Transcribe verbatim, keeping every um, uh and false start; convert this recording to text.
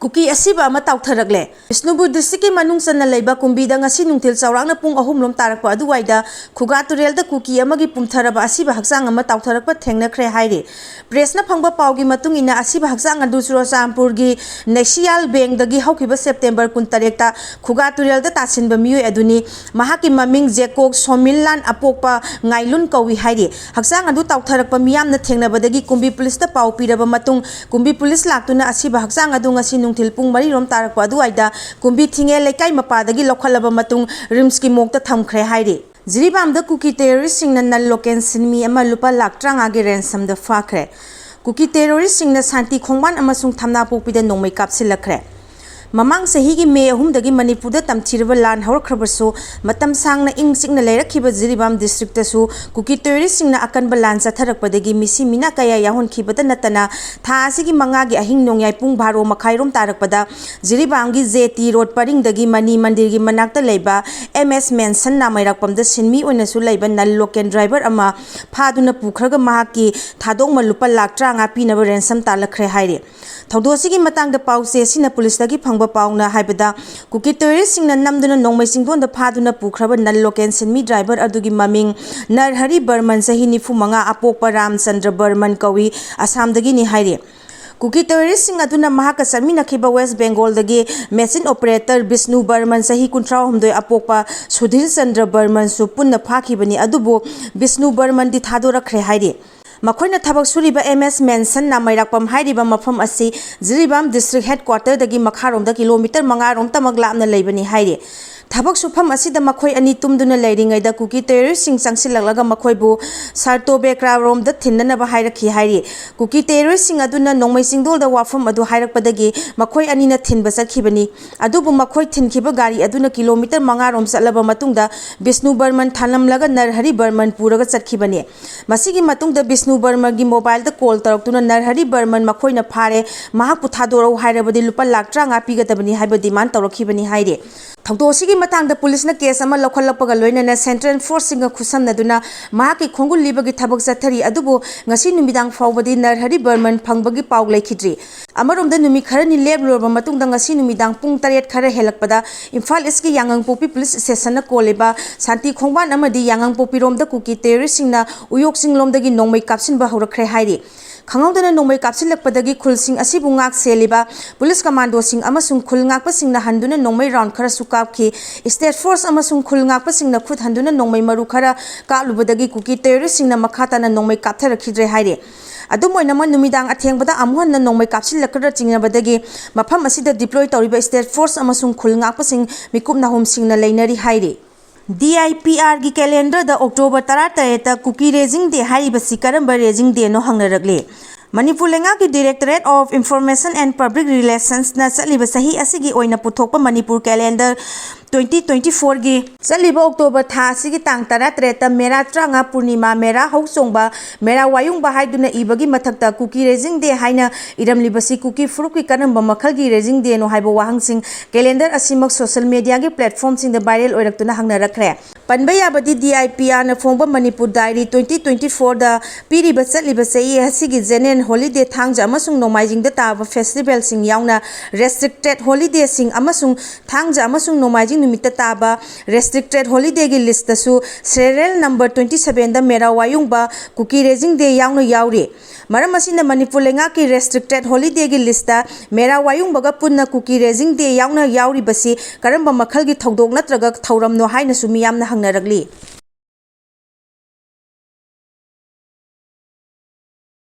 ꯀꯨꯀꯤ ꯑꯁꯤꯕ ꯑꯃ ꯇꯥꯎꯊꯔꯛꯂꯦ꯫ ꯕꯤꯁꯅꯨꯄꯨꯔ ꯗꯤꯁꯇ꯭ꯔꯤꯛꯀꯤ ꯃꯅꯨꯡ ꯆꯟꯅ ꯂꯩꯕ ꯀꯨꯝꯕꯤꯗ ꯉꯁꯤ ꯅꯨꯡꯊꯤꯜ ꯆꯥꯎꯔꯥꯛꯅ ꯄꯨꯡ ꯑꯍꯨꯝ ꯂꯣꯝ ꯇꯥꯔꯛꯄ ꯑꯗꯨꯋꯥꯏꯗ ꯈꯨꯒꯥ ꯇꯨꯔꯦꯜꯗ ꯀꯨꯀꯤ ꯑꯃꯒꯤ ꯄꯨꯝꯊꯔꯕ ꯑꯁꯤꯕ ꯍꯛꯆꯥꯡ ꯑꯃ ꯇꯥꯎꯊꯔꯛꯄ ꯊꯦꯡꯅꯈ꯭ꯔꯦ ꯍꯥꯏꯔꯤ꯫ ꯄ꯭ꯔꯦꯁꯅ ꯐꯪꯕ ꯄꯥꯎꯒꯤ ꯃꯇꯨꯡ ꯏꯟꯅ, ꯑꯁꯤꯕ ꯍꯛꯆꯥꯡ ꯑꯗꯨ ꯆꯨꯔꯆꯥꯟꯄꯨꯔꯒꯤ ꯅꯦꯁꯤꯌꯥꯜ ꯕꯦꯡꯗꯒꯤ ꯍꯧꯈꯤꯕ ꯁꯦꯞꯇꯦꯝꯕꯔ ꯀꯨꯟꯇꯔꯦꯠꯇ ꯈꯨꯒꯥ ꯇꯨꯔꯦꯜꯗ ꯇꯥꯁꯤꯟꯕ ꯃꯤꯑꯣꯏ ꯑꯗꯨꯅꯤ꯫ ꯃꯍꯥꯛꯀꯤ ꯃꯃꯤꯡ ꯖꯦꯀꯣꯛ ꯁꯣꯃꯤꯜꯂꯥꯟ ꯑꯄꯣꯛꯄ ꯉꯥꯏꯂꯨꯟ ꯀꯧꯏ ꯍꯥꯏꯔꯤ꯫ ꯍꯛꯆꯥꯡ ꯑꯗꯨ ꯇꯥꯎꯊꯔꯛꯄ ꯃꯤꯌꯥꯝꯅ ꯊꯦꯡꯅꯕꯗꯒꯤ ꯀꯨꯝꯕꯤ ꯄꯨꯂꯤꯁꯇ ꯄꯥꯎ ꯄꯤꯔꯕ ꯃꯇꯨꯡ, ꯀꯨꯝꯕꯤ ꯄꯨꯂꯤꯁ ꯂꯥꯛꯇꯨꯅ ꯑꯁꯤꯕ ꯍꯛꯆꯥꯡ ꯑꯗꯨ ꯉꯁꯤ ꯅꯨꯡꯊꯤꯜ ꯄꯨꯡ ꯃꯔꯤ ꯔꯣꯝ ꯇꯥꯔꯛꯄ ꯑꯗꯨꯋꯥꯏꯗ ꯀꯨꯝꯕꯤ ꯊꯤꯡꯉꯦ ꯂꯩꯀꯥꯏ ꯃꯄꯥꯗꯒꯤ ꯂꯧꯈꯠꯂꯕ ꯃꯇꯨꯡ ꯔꯤꯝꯁꯀꯤ ꯃꯣꯛꯇ ꯊꯝꯈ꯭ꯔꯦ ꯍꯥꯏꯔꯤ꯫ ꯖꯤꯔꯤꯕꯥꯝꯗ ꯀꯨꯀꯤ ꯇꯦꯔꯣꯔꯤꯁꯁꯤꯡꯅ ꯅꯟ ꯂꯣꯀꯦꯜ ꯁꯤꯟꯃꯤ ꯑꯃ ꯂꯨꯄꯥ ꯂꯥꯈ ꯇꯔꯥꯃꯉꯥꯒꯤ ꯔꯦꯟꯁꯝꯗ ꯐꯥꯈ꯭ꯔꯦ꯫ ꯀꯨꯀꯤ ꯇꯦꯔꯣꯔꯤꯁꯁꯤꯡꯅ ꯁꯥꯟꯇꯤ ꯈꯣꯡꯕꯥꯟ ꯑꯃꯁꯨꯡ ꯊꯝꯅꯥꯄꯣꯛꯄꯤꯗ ꯅꯣꯡꯃꯩ ꯀꯥꯞꯁꯤꯜꯂꯛꯈ꯭ꯔꯦ꯫ ꯃꯃꯥꯡ ꯆꯍꯤꯒꯤ ꯃꯦ ꯑꯍꯨꯝꯗꯒꯤ ꯃꯅꯤꯄꯨꯔꯗ ꯇꯝꯊꯤꯔꯕ ꯂꯥꯟ ꯍꯧꯔꯛꯈ꯭ꯔꯕꯁꯨ, ꯃꯇꯝ ꯁꯥꯡꯅ ꯏꯪ ꯆꯤꯛꯅ ꯂꯩꯔꯛꯈꯤꯕ ꯖꯤꯔꯤꯕꯥꯝ ꯗꯤꯁꯇ꯭ꯔꯤꯛꯇꯁꯨ ꯀꯨꯀꯤ ꯇꯦꯔꯣꯔꯤꯁꯁꯤꯡꯅ ꯑꯀꯟꯕ ꯂꯥꯟ ꯆꯠꯊꯔꯛꯄꯗꯒꯤ ꯃꯤꯁꯤ ꯃꯤꯅꯥ ꯀꯌꯥ ꯌꯥꯎꯍꯟꯈꯤꯕꯇ ꯅꯠꯇꯅ, ꯊꯥ ꯑꯁꯤꯒꯤ ꯃꯉꯥꯒꯤ ꯑꯍꯤꯡ ꯅꯣꯡꯌꯥꯏ ꯄꯨꯡ ꯕꯥꯔꯣ ꯃꯈꯥꯏꯔꯣꯝ ꯇꯥꯔꯛꯄꯗ ꯖꯤꯔꯤꯕꯥꯝꯒꯤ ꯖꯦ ꯇꯤ ꯔꯣꯗ ꯄꯔꯤꯡꯗꯒꯤ ꯃꯅꯤ ꯃꯟꯗꯤꯔꯒꯤ ꯃꯅꯥꯛꯇ ꯂꯩꯕ ꯑꯦꯝ ꯑꯦꯁ ꯃꯦꯟꯁꯟ ꯅꯥꯃꯩꯔꯥꯛꯄꯝꯗ ꯁꯤꯟꯃꯤ ꯑꯣꯏꯅꯁꯨ ꯂꯩꯕ ꯅꯟ ꯂꯣꯀꯦꯜ ꯗ꯭ꯔꯥꯏꯚꯔ ꯑꯃ ꯐꯥꯗꯨꯅ ꯄꯨꯈ꯭ꯔꯒ ꯃꯍꯥꯛꯀꯤ ꯊꯥꯗꯣꯛꯃ ꯂꯨꯄꯥ ꯂꯥꯈ ꯇꯔꯥꯃꯉꯥ ꯄꯤꯅꯕ ꯔꯦꯟꯁꯝ ꯇꯥꯜꯂꯛꯈ꯭ꯔꯦ ꯍꯥꯏꯔꯤ꯫ ꯊꯧꯗꯣꯛ ꯑꯁꯤꯒꯤ ꯃꯇꯥꯡꯗ ꯄꯥꯎ ꯆꯦ ꯑꯁꯤꯅ ꯄꯨꯂꯤꯁꯇꯒꯤ ꯐꯪꯕ ꯄꯥꯎꯅ ꯍꯥꯏꯕꯗ, ꯀꯨꯀꯤ ꯇꯦꯔꯣꯔꯤꯁꯁꯤꯡꯅ ꯅꯝꯗꯨꯅ ꯅꯣꯡꯃꯩ ꯆꯤꯡꯗꯣꯟꯗ ꯐꯥꯗꯨꯅ ꯄꯨꯈ꯭ꯔꯕ ꯅꯟ ꯂꯣꯀꯦꯜ ꯁꯤꯟꯃꯤ ꯗ꯭ꯔꯥꯏꯚꯔ ꯑꯗꯨꯒꯤ ꯃꯃꯤꯡ ꯅꯔꯍꯔꯤ ꯕꯔꯃꯟ, ꯆꯍꯤ ꯅꯤꯐꯨ ꯃꯉꯥ, ꯑꯄꯣꯛꯄ ꯔꯥꯝꯆꯟꯗ꯭ꯔ ꯕꯔꯃꯟ ꯀꯧꯏ, ꯑꯁꯥꯝꯗꯒꯤꯅꯤ ꯍꯥꯏꯔꯤ꯫ ꯀꯨꯀꯤ ꯇꯦꯔꯣꯔꯤꯁꯁꯤꯡ ꯑꯗꯨꯅ ꯃꯍꯥꯛꯀ ꯆꯠꯃꯤꯟꯅꯈꯤꯕ ꯋꯦꯁ ꯕꯦꯡꯒꯣꯜꯗꯒꯤ ꯃꯦꯆꯤꯟ ꯑꯣꯄꯔꯦꯇꯔ ꯕꯤꯁꯅꯨ ꯕꯔꯃꯟ, ꯆꯍꯤ ꯀꯨꯟꯊ꯭ꯔꯥ ꯍꯨꯝꯗꯣꯏ, ꯑꯄꯣꯛꯄ ꯁꯨꯙꯤꯔ ꯆꯟꯗ꯭ꯔ ꯕꯔꯃꯟꯁꯨ ꯄꯨꯟꯅ ꯐꯥꯈꯤꯕꯅꯤ, ꯑꯗꯨꯕꯨ ꯕꯤꯁꯅꯨ ꯕꯔꯃꯟꯗꯤ ꯊꯥꯗꯣꯔꯛꯈ꯭ꯔꯦ ꯍꯥꯏꯔꯤ꯫ ꯃꯈꯣꯏꯅ ꯊꯕꯛ ꯁꯨꯔꯤꯕ ꯑꯦꯝ ꯑꯦꯁ ꯃꯦꯟꯁꯟ ꯅꯥꯃꯩꯔꯥꯛꯄꯝ ꯍꯥꯏꯔꯤꯕ ꯃꯐꯝ ꯑꯁꯤ ꯖꯤꯔꯤꯕꯥꯝ ꯗꯤꯁꯇ꯭ꯔꯤꯛ ꯍꯦꯗꯀ꯭ꯋꯥꯇꯔꯗꯒꯤ ꯃꯈꯥꯔꯣꯝꯗ ꯀꯤꯂꯣꯃꯤꯇꯔ ꯃꯉꯥꯔꯣꯝꯇꯃꯛ ꯂꯥꯞꯅ ꯂꯩꯕꯅꯤ ꯍꯥꯏꯔꯤ꯫ ꯊꯕꯛ ꯁꯨꯐꯝ ꯑꯁꯤꯗ ꯃꯈꯣꯏ ꯑꯅꯤ ꯇꯨꯝꯗꯨꯅ ꯂꯩꯔꯤꯉꯩꯗ ꯀꯨꯀꯤ ꯇꯦꯔꯣꯔꯤꯁꯁꯤꯡ ꯆꯪꯁꯤꯜꯂꯛꯂꯒ ꯃꯈꯣꯏꯕꯨ ꯁꯥꯔꯇꯣꯕꯦꯀ꯭ꯔꯥꯔꯣꯝꯗ ꯊꯤꯟꯅꯅꯕ ꯍꯥꯏꯔꯛꯈꯤ ꯍꯥꯏꯔꯤ꯫ ꯀꯨꯀꯤ ꯇꯦꯔꯣꯔꯤꯁꯁꯤꯡ ꯑꯗꯨꯅ ꯅꯣꯡꯃꯩ ꯆꯤꯡꯗꯣꯜꯗ ꯋꯥꯐꯝ ꯑꯗꯨ ꯍꯥꯏꯔꯛꯄꯗꯒꯤ ꯃꯈꯣꯏ ꯑꯅꯤꯅ ꯊꯤꯟꯕ ꯆꯠꯈꯤꯕꯅꯤ꯫ ꯑꯗꯨꯕꯨ ꯃꯈꯣꯏ ꯊꯤꯟꯈꯤꯕ ꯒꯥꯔꯤ ꯑꯗꯨꯅ ꯀꯤꯂꯣꯃꯤꯇꯔ ꯃꯉꯥꯔꯣꯝ ꯆꯠꯂꯕ ꯃꯇꯨꯡꯗ ꯕꯤꯁꯅꯨ ꯕꯔꯃꯟ ꯊꯥꯂꯝꯂꯒ ꯅꯔꯍꯔꯤ ꯕꯔꯃꯟ ꯄꯨꯔꯒ ꯆꯠꯈꯤꯕꯅꯤ꯫ ꯃꯁꯤꯒꯤ ꯃꯇꯨꯡꯗ ꯕꯤꯁꯅꯨ ꯕꯔꯃꯟꯒꯤ ꯃꯣꯕꯥꯏꯜꯗ ꯀꯣꯜ ꯇꯧꯔꯛꯇꯨꯅ ꯅꯔꯍꯔꯤ ꯕꯔꯃꯟ ꯃꯈꯣꯏꯅ ꯐꯥꯔꯦ, ꯃꯍꯥꯛꯄꯨ ꯊꯥꯗꯣꯔꯛꯎ ꯍꯥꯏꯔꯕꯗꯤ ꯂꯨꯄꯥ ꯂꯥꯈ ꯇꯔꯥꯃꯉꯥ ꯄꯤꯒꯗꯕꯅꯤ ꯍꯥꯏꯕ ꯗꯤꯃꯥꯟ ꯇꯧꯔꯛꯈꯤꯕꯅꯤ ꯍꯥꯏꯔꯤ꯫ ꯊꯧꯗꯣꯛ ꯑꯁꯤꯒꯤ ꯃꯇꯥꯡꯗ ꯄꯨꯂꯤꯁꯅ ꯀꯦꯁ ꯑꯃ ꯂꯧꯈꯠꯂꯛꯄꯒ ꯂꯣꯏꯅꯅ ꯁꯦꯟꯇ꯭ꯔꯦꯜ ꯐꯣꯔꯁꯁꯤꯡꯒ ꯈꯨꯠꯁꯝꯅꯗꯨꯅ ꯃꯍꯥꯛꯀꯤ ꯈꯣꯡꯒꯨꯜ ꯂꯤꯕꯒꯤ ꯊꯕꯛ ꯆꯠꯊꯔꯤ꯫ ꯑꯗꯨꯕꯨ ꯉꯁꯤ ꯅꯨꯃꯤꯗꯥꯡ ꯐꯥꯎꯕꯗꯤ ꯅꯔꯍꯔꯤ ꯕꯔꯃꯟ ꯐꯪꯕꯒꯤ ꯄꯥꯎ ꯂꯩꯈꯤꯗ꯭ꯔꯤ꯫ ꯑꯃꯔꯣꯝꯗ ꯅꯨꯃꯤꯠ ꯈꯔꯅꯤ ꯂꯦꯞꯂꯨꯔꯕ ꯃꯇꯨꯡꯗ ꯉꯁꯤ ꯅꯨꯃꯤꯗꯥꯡ ꯄꯨꯡ ꯇꯔꯦꯠ ꯈꯔ ꯍꯦꯜꯂꯛꯄꯗ ꯏꯝꯐꯥꯜ ꯏꯁꯀꯤ ꯌꯥꯉꯪꯄꯣꯛꯄꯤ ꯄꯨꯂꯤꯁ ꯁ꯭ꯇꯦꯁꯟꯅ ꯀꯣꯜꯂꯤꯕ ꯁꯥꯟꯇꯤ ꯈꯣꯡꯕꯥꯟ ꯑꯃꯗꯤ ꯌꯥꯉꯪꯄꯣꯛꯄꯤꯔꯣꯝꯗ ꯀꯨꯀꯤ ꯇꯦꯔꯣꯔꯤꯁꯁꯤꯡꯅ ꯎꯌꯣꯛ ꯆꯤꯡꯂꯣꯝꯗꯒꯤ ꯅꯣꯡꯃꯩ ꯀꯥꯞꯁꯤꯟꯕ ꯍꯧꯔꯛꯈ꯭ꯔꯦ ꯍꯥꯏꯔꯤ꯫ ꯈꯪꯍꯧꯗꯅ ꯅꯣꯡꯃꯩ ꯀꯥꯞꯁꯤꯜꯂꯛꯄꯗꯒꯤ ꯈꯨꯜꯁꯤꯡ ꯑꯁꯤꯕꯨ ꯉꯥꯛ ꯁꯦꯜꯂꯤꯕ ꯄꯨꯂꯤꯁ ꯀꯃꯥꯟꯗꯣꯁꯤꯡ ꯑꯃꯁꯨꯡ ꯈꯨꯜ ꯉꯥꯛꯄꯁꯤꯡꯅ ꯍꯟꯗꯨꯅ ꯅꯣꯡꯃꯩ ꯔꯥꯎꯟ ꯈꯔꯁꯨ ꯀꯥꯞꯈꯤ꯫ ꯁ꯭ꯇꯦꯠ ꯐꯣꯔꯁ ꯑꯃꯁꯨꯡ ꯈꯨꯜ ꯉꯥꯛꯄꯁꯤꯡꯅ ꯈꯨꯠ ꯍꯟꯗꯨꯅ ꯅꯣꯡꯃꯩ ꯃꯔꯨ ꯈꯔ ꯀꯥꯞꯂꯨꯕꯗꯒꯤ ꯀꯨꯀꯤ ꯇꯦꯔꯣꯔꯤꯁꯁꯤꯡꯅ ꯃꯈꯥ ꯇꯥꯅ ꯅꯣꯡꯃꯩ ꯀꯥꯞꯊꯔꯛꯈꯤꯗ꯭ꯔꯦ ꯍꯥꯏꯔꯤ꯫ ꯑꯗꯨꯝ ꯑꯣꯏꯅꯃꯛ, ꯅꯨꯃꯤꯗꯥꯡ ꯑꯊꯦꯡꯕꯗ ꯑꯃꯨꯛ ꯍꯟꯅ ꯅꯣꯡꯃꯩ ꯀꯥꯞꯁꯤꯜꯂꯛꯀꯗ꯭ꯔꯥ ꯆꯤꯡꯅꯕꯗꯒꯤ ꯃꯐꯝ ꯑꯁꯤꯗ ꯗꯤꯄ꯭ꯂꯣꯏ ꯇꯧꯔꯤꯕ ꯁ꯭ꯇꯦꯠ ꯐꯣꯔꯁ ꯑꯃꯁꯨꯡ ꯈꯨꯜ ꯉꯥꯛꯄꯁꯤꯡ ꯃꯤꯀꯨꯞ ꯅꯥꯍꯨꯝꯁꯤꯡꯅ ꯂꯩꯅꯔꯤ ꯍꯥꯏꯔꯤ꯫ D I P ꯑꯥꯔꯒꯤ ꯀꯦꯂꯦꯟꯗꯔꯗ October ꯇꯔꯥꯇꯔꯦꯠꯇ Kuki rising ꯗꯦ ꯍꯥꯏꯔꯤꯕꯁꯤ ꯀꯔꯝꯕ ꯔꯦꯖꯤꯡ ꯗꯦꯅꯣ ꯍꯪꯅꯔꯛꯂꯤ꯫ ꯃꯅꯤꯄꯨꯔ ꯂꯩꯉꯥꯛꯀꯤ Directorate of Information and Public Relations ꯅ ꯆꯠꯂꯤꯕ ꯆꯍꯤ ꯑꯁꯤꯒꯤ ꯑꯣꯏꯅ ꯄꯨꯊꯣꯛꯄ ꯃꯅꯤꯄꯨꯔ ꯀꯦꯂꯦꯟꯗꯔ ꯇ꯭ꯋꯦꯟꯇꯤ ꯇ꯭ꯋꯦꯟꯇꯤ ꯐꯣꯔꯒꯤ ꯆꯠꯂꯤꯕ ꯑꯣꯛꯇꯣꯕꯔ ꯊꯥ ꯑꯁꯤꯒꯤ ꯇꯥꯡ ꯇꯔꯥꯇꯔꯦꯠꯇ ꯃꯦꯔꯥ ꯇꯔꯥꯃꯉꯥ ꯄꯨꯔꯅꯤꯃꯥ, ꯃꯦꯔꯥ ꯍꯧꯆꯣꯡꯕ, ꯃꯦꯔꯥ ꯋꯥꯌꯨꯡꯕ ꯍꯥꯏꯗꯨꯅ ꯏꯕꯒꯤ ꯃꯊꯛꯇ ꯀꯨꯀꯤ ꯔꯦꯖꯤꯡ ꯗꯦ ꯍꯥꯏꯅ ꯏꯔꯝꯂꯤꯕꯁꯤ ꯀꯨꯀꯤ ꯐꯨꯔꯨꯞꯀꯤ ꯀꯔꯝꯕ ꯃꯈꯜꯒꯤ ꯔꯦꯖꯤꯡ ꯗꯦꯅꯣ ꯍꯥꯏꯕ ꯋꯥꯍꯪꯁꯤꯡ ꯀꯦꯂꯦꯟꯗꯔ ꯑꯁꯤꯃꯛ ꯁꯣꯁꯤꯌꯦꯜ ꯃꯤꯗꯤꯌꯥꯒꯤ ꯄ꯭ꯂꯦꯠꯐꯣꯔꯝꯁꯤꯡꯗ ꯚꯥꯏꯔꯦꯜ ꯑꯣꯏꯔꯛꯇꯨꯅ ꯍꯪꯅꯔꯛꯈ꯭ꯔꯦ꯫ ꯄꯟꯕ ꯌꯥꯕꯗꯤ, ꯗꯤ ꯑꯥꯏ ꯄꯤ ꯑꯥꯔꯅ ꯐꯣꯡꯕ ꯃꯅꯤꯄꯨꯔ ꯗꯥꯏꯔꯤ ꯇ꯭ꯋꯦꯟꯇꯤ ꯇ꯭ꯋꯦꯟꯇꯤ ꯐꯣꯔꯗ ꯄꯤꯔꯤꯕ ꯆꯠꯂꯤꯕ ꯆꯍꯤ ꯑꯁꯤꯒꯤ ꯖꯦꯅꯔꯦꯜ ꯍꯣꯂꯤꯗꯦ, ꯊꯥꯡꯖ ꯑꯃꯁꯨꯡ ꯅꯣꯡꯃꯥꯏꯖꯤꯡꯗ ꯇꯥꯕ ꯐꯦꯁꯇꯤꯚꯦꯜꯁꯤꯡ ꯌꯥꯎꯅ ꯔꯦꯁꯇ꯭ꯔꯤꯛꯇꯦꯗ ꯍꯣꯂꯤꯗꯦꯁꯤꯡ ꯑꯃꯁꯨꯡ ꯊꯥꯡꯖ ꯑꯃꯁꯨꯡ ꯅꯣꯡꯃꯥꯏꯖꯤꯡ ꯅꯨꯃꯤꯠꯇ ꯇꯥꯕ ꯔꯦꯁꯇ꯭ꯔꯤꯛꯇꯦꯗ ꯍꯣꯂꯤꯗꯦꯒꯤ ꯂꯤꯁꯇꯁꯨ ꯁꯦꯔꯤꯌꯦꯜ ꯅꯝꯕꯔ ꯇ꯭ꯋꯦꯟꯇꯤ ꯁꯚꯦꯟꯗ ꯃꯦꯔꯥ ꯋꯥꯌꯨꯡꯕ, ꯀꯨꯀꯤ ꯔꯦꯖꯤꯡ ꯗꯦ ꯌꯥꯎꯅ ꯌꯥꯎꯔꯤ꯫ ꯃꯔꯝ ꯑꯁꯤꯅ, ꯃꯅꯤꯄꯨꯔ ꯂꯩꯉꯥꯛꯀꯤ ꯔꯦꯁꯇ꯭ꯔꯤꯛꯇꯦꯗ ꯍꯣꯂꯤꯗꯦꯒꯤ ꯂꯤꯁꯇ ꯃꯦꯔꯥ ꯋꯥꯌꯨꯡꯕꯒ ꯄꯨꯟꯅ ꯀꯨꯀꯤ ꯔꯦꯖꯤꯡ ꯗꯦ ꯌꯥꯎꯅ ꯌꯥꯎꯔꯤꯕꯁꯤ ꯀꯔꯝꯕ ꯃꯈꯜꯒꯤ ꯊꯧꯗꯣꯛ ꯅꯠꯇ꯭ꯔꯒ ꯊꯧꯔꯝꯅꯣ ꯍꯥꯏꯅꯁꯨ ꯃꯤꯌꯥꯝꯅ ꯍꯪꯅꯔꯛꯂꯤ꯫